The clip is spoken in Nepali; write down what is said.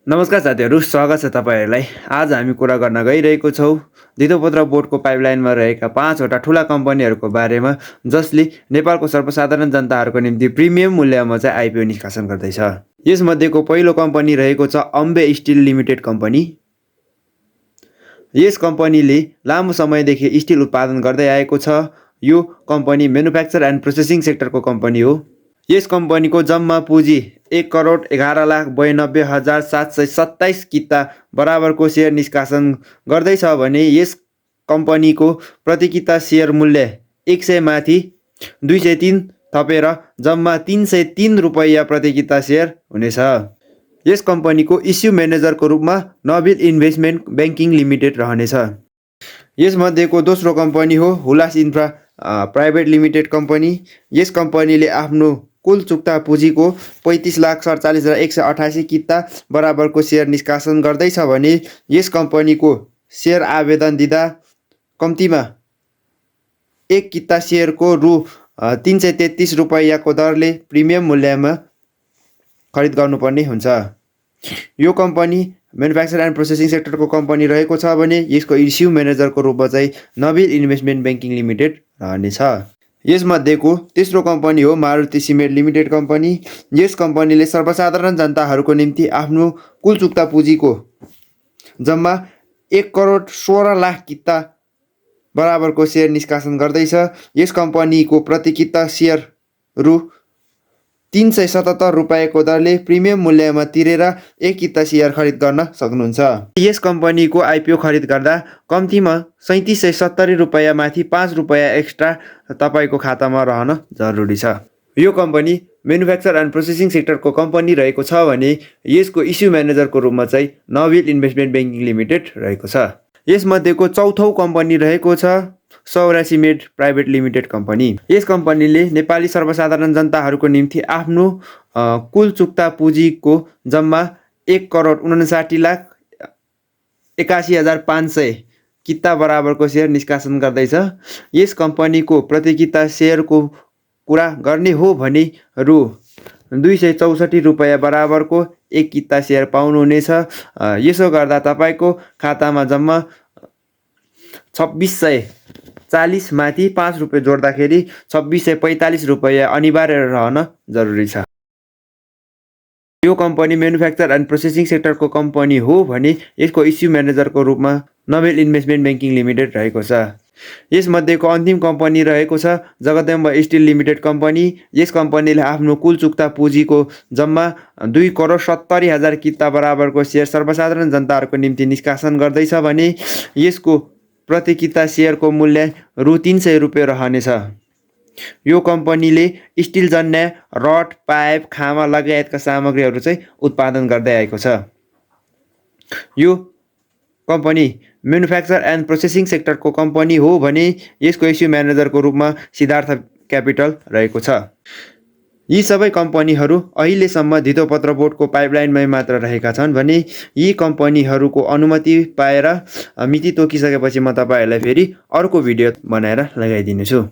नमस्कार साथीहरू, स्वागत छ तपाईँहरूलाई। आज हामी कुरा गर्न गइरहेको छौँ धितोपत्र बोर्डको पाइपलाइनमा रहेका 5वटा ठुला कम्पनीहरूको बारेमा, जसले नेपालको सर्वसाधारण जनताहरूको निम्ति प्रिमियम मूल्यमा चाहिँ आइपिओ निष्कासन गर्दैछ। यसमध्येको पहिलो कम्पनी रहेको छ अम्बे स्टिल लिमिटेड कम्पनी। यस कम्पनीले लामो समयदेखि स्टिल उत्पादन गर्दै आएको छ। यो कम्पनी म्यानुफ्याक्चर एन्ड प्रोसेसिङ सेक्टरको कम्पनी हो। यस कम्पनीको जम्मा पुँजी 1,11,92,727 किता बराबरको सेयर निष्कासन गर्दैछ भने यस कम्पनीको प्रति किता सेयर मूल्य 100 माथि 203 थपेर जम्मा 303 रुपैयाँ प्रति किता सेयर हुनेछ। यस कम्पनीको इस्यु म्यानेजरको रूपमा नबिल इन्भेस्टमेन्ट ब्याङ्किङ लिमिटेड रहनेछ। यसमध्येको दोस्रो कम्पनी हो Hulas infra private limited company. यस कम्पनीले आफ्नो कुल चुक्ता पुँजीको 35,47,188 किता बराबरको सेयर निष्कासन गर्दैछ भने यस कम्पनीको सेयर आवेदन दिँदा कम्तीमा 1 किता सेयरको रु 333 रुपैयाँको दरले प्रिमियम मूल्यमा खरिद गर्नुपर्ने हुन्छ। यो कम्पनी म्यानुफ्याक्चर एन्ड प्रोसेसिङ सेक्टरको कम्पनी रहेको छ भने यसको इस्यु म्यानेजरको रूपमा चाहिँ नबिल इन्भेस्टमेन्ट ब्याङ्किङ लिमिटेड रहनेछ। यसमध्येको तेस्रो कम्पनी हो मारुति सिमेन्ट लिमिटेड कम्पनी। यस कम्पनीले सर्वसाधारण जनताहरूको निम्ति आफ्नो कुल चुक्ता पुँजीको जम्मा 1,16,00,000 किता बराबरको सेयर निष्कासन गर्दैछ। यस कम्पनीको प्रति किता सेयर रु 377 रुपैयाँको दरले प्रिमियम मूल्यमा तिरेर 1 किता सेयर खरिद गर्न सक्नुहुन्छ। यस कम्पनीको आइपिओ खरिद गर्दा कम्तीमा 3770 रुपैयाँ माथि 5 रुपैयाँ एक्स्ट्रा तपाईँको खातामा रहन जरुरी छ। यो कम्पनी म्यानुफ्याक्चर एन्ड प्रोसेसिङ सेक्टरको कम्पनी रहेको छ भने यसको इस्यु म्यानेजरको रूपमा चाहिँ नबिल इन्भेस्टमेन्ट ब्याङ्किङ लिमिटेड रहेको छ। यसमध्येको चौथो कम्पनी रहेको छ सौर्य सिमेन्ट प्राइभेट लिमिटेड कम्पनी। यस कम्पनीले नेपाली सर्वसाधारण जनताहरूको निम्ति आफ्नो कुल चुक्ता पुँजीको जम्मा 1,59,81,500 किता बराबरको सेयर निष्कासन गर्दैछ। यस कम्पनीको प्रति किता सेयरको कुरा गर्ने हो भने रु 264 रुपैयाँ बराबरको 1 किता सेयर पाउनुहुनेछ। यसो गर्दा तपाईँको खातामा जम्मा 2640 माथि 5 रुपैयाँ जोड्दाखेरि 2645 रुपैयाँ अनिवार्य रहन जरुरी छ। यो कम्पनी म्यानुफ्याक्चर एन्ड प्रोसेसिङ सेक्टरको कम्पनी हो भने यसको इस्यु म्यानेजरको रूपमा नबिल इन्भेस्टमेन्ट ब्याङ्किङ लिमिटेड रहेको छ। यसमध्येको अन्तिम कम्पनी रहेको छ जगदम्बा स्टिल लिमिटेड कम्पनी। यस कम्पनीले आफ्नो कुल चुक्ता पुँजीको जम्मा 2,70,000 किता बराबरको सेयर सर्वसाधारण जनताहरूको निम्ति निष्कासन गर्दैछ भने यसको प्रति किता सेयरको मूल्य रु 300 रुपैयाँ रहनेछ। यो कम्पनीले स्टिल जन्य रड, पाइप, खामा लगायतका सामग्रीहरू चाहिँ उत्पादन गर्दै आएको छ। यो कम्पनी म्यानुफ्याक्चर एन्ड प्रोसेसिङ सेक्टरको कम्पनी हो भने यसको इस्यु म्यानेजरको रूपमा सिद्धार्थ क्यापिटल रहेको छ। यी सबै कम्पनीहरू अहिलेसम्म धितोपत्र बोर्डको पाइपलाइनमै मात्र रहेका छन् भने यी कम्पनीहरूको अनुमति पाएर मिति तोकिसकेपछि म तपाईँहरूलाई फेरि अर्को भिडियो बनाएर लगाइदिनेछु।